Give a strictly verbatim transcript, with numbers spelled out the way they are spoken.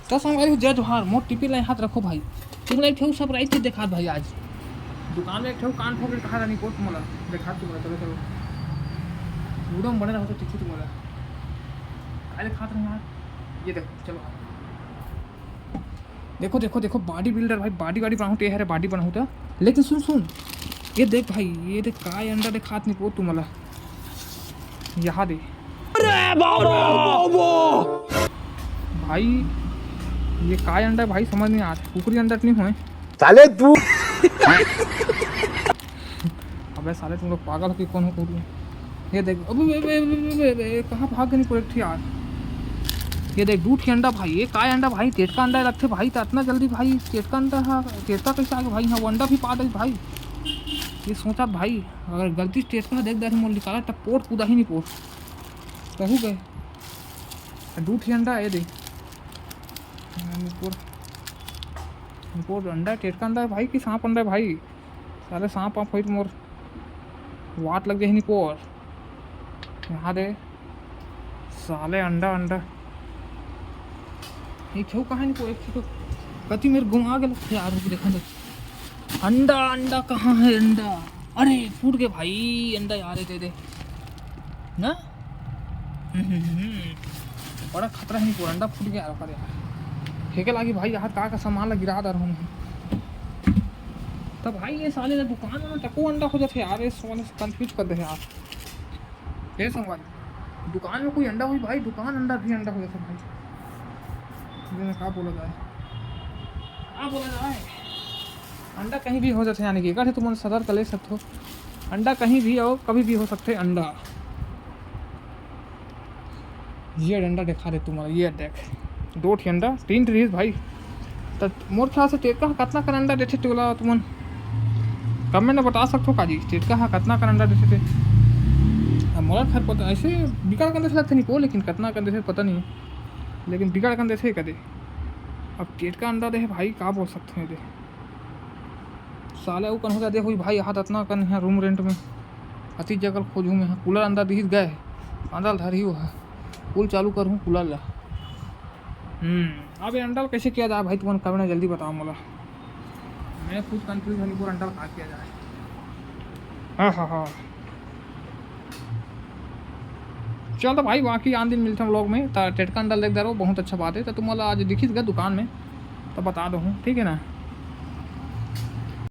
तो संगवारी हो, जय जोहार। मोर टीपी ला हाथ रखो भाई। तुमला एक ठो surprise चीज देखात भाई आज। दुकान में एक ठो कान ठोक के कहा रानी कोट मोला देखात तुम्हारा। चलो, चलो। वीडियो में बने रहो तो ठीक है तुम्हारा। काय देखात रहे यार? ये देखो, चलो। देखो, देखो, देखो, body builder भाई, body, body बनाहूँ तो ये है रे, body बनाहूँ तो। लेकिन सुन, सुन, ये देख भाई, ये देख, काय अंडा देखात नहीं पो तुम्हारा। यहाँ दे। अरे बाबा! भाई, ये काय अंडा है भाई, समझ नहीं आ रहा। कुकरी अंडा तो नहीं होए? साले तू। अबे साले, तुम लोग पागल हो कि कौन हो कुकरी? ये देख, अबे, अबे, अबे, अबे, अबे, कहाँ भाग गए पूरे ठे यार? ये देख, दू ठे अंडा भाई, ये काय अंडा भाई? टेटका अंडा लगथे भाई, तो इतना जल्दी भाई टेटका अंडा, हाँ, टेटका कैसे आ गया भाई? हाँ, वो अंडा भी पा दे भाई। ये सोचा भाई, अगर गलती से टेटका देख दे, मोर निकाला, तब पोट कूदा ही नहीं पोट। कहू गए। दू ठे अंडा, ये देख। अंडा, टेटका अंडा है भाई कि सांप अंडा है भाई? साले सांप आप होई तो मोर वाट लग जाही निपोर। यहाँ दे साले अंडा, अंडा। ये छो कहाँ निपोर? एक तो कति मेरे घुमा गेल यार, रुक देखा तो। अंडा, अंडा कहाँ है अंडा? अरे फूट गए भाई अंडा यार, ये दे दे ना। हम्म, हम्म, हम्म। बड़ा खतरा है निपोर, अंडा फूट गया यार, यार। फेंके लागी भाई, यहाँ का, का सामान ला गिरा दे रहूँ। तो भाई ये साले दुकान में तको अंडा हो जाते यार, ये साले confuse कर दे यार। ये संगवारी, दुकान में कोई अंडा हुई भाई, दुकान अंडा भी अंडा हो जाता भाई। ये का बोला जाए, का बोला जाए, अंडा कहीं भी हो जाते, यानी कि एकर से तुमन सतर्क ले सकते हो। अंडा कहीं भी और कभी भी हो सकते अंडा। ये अंडा दिखा दे तुम्हारा, ये देख, दो ठे अंडा, तीन ठे रहीस भाई। त मोर ख्याल से टेटका ह कतना कन अंडा देथे, तोला तुमन comment में बता सकथो का जी, टेटका ह कतना कन अंडा देथे ते? अब मोला खैर पता, ऐसे बिकट कन देथे लगथे निको, लेकिन कतना कन देथे पता नहीं, लेकिन बिकट कन देथे कदे। अब टेटका अंडा देहे भाई, का बोल सकथे दे। साले अउ कन हो जाते होई भाई, यहाँ अतना कन यहाँ room rent में अति जगह खोजूँ मैं, कूलर अंदर दिहिस गए, अंदर धरही वो है, कूल चालू करहूँ कूलर ला। हम्म, अब ये अंडा कैसे किया जाए भाई, तुमन comment में जल्दी बताओ मोला, मैं खुद confuse हूँ, पूरा अंडा का किया जाए। हाँ, हाँ, हाँ। चल तो भाई, बाकी आन दिन मिलते हैं vlog में। त टेटका अंडा लेके दे रहो, बहुत अच्छा बात है। तो तुम वाला आज दिखिस गए दुकान में, तो बता दो हूँ, ठीक है ना।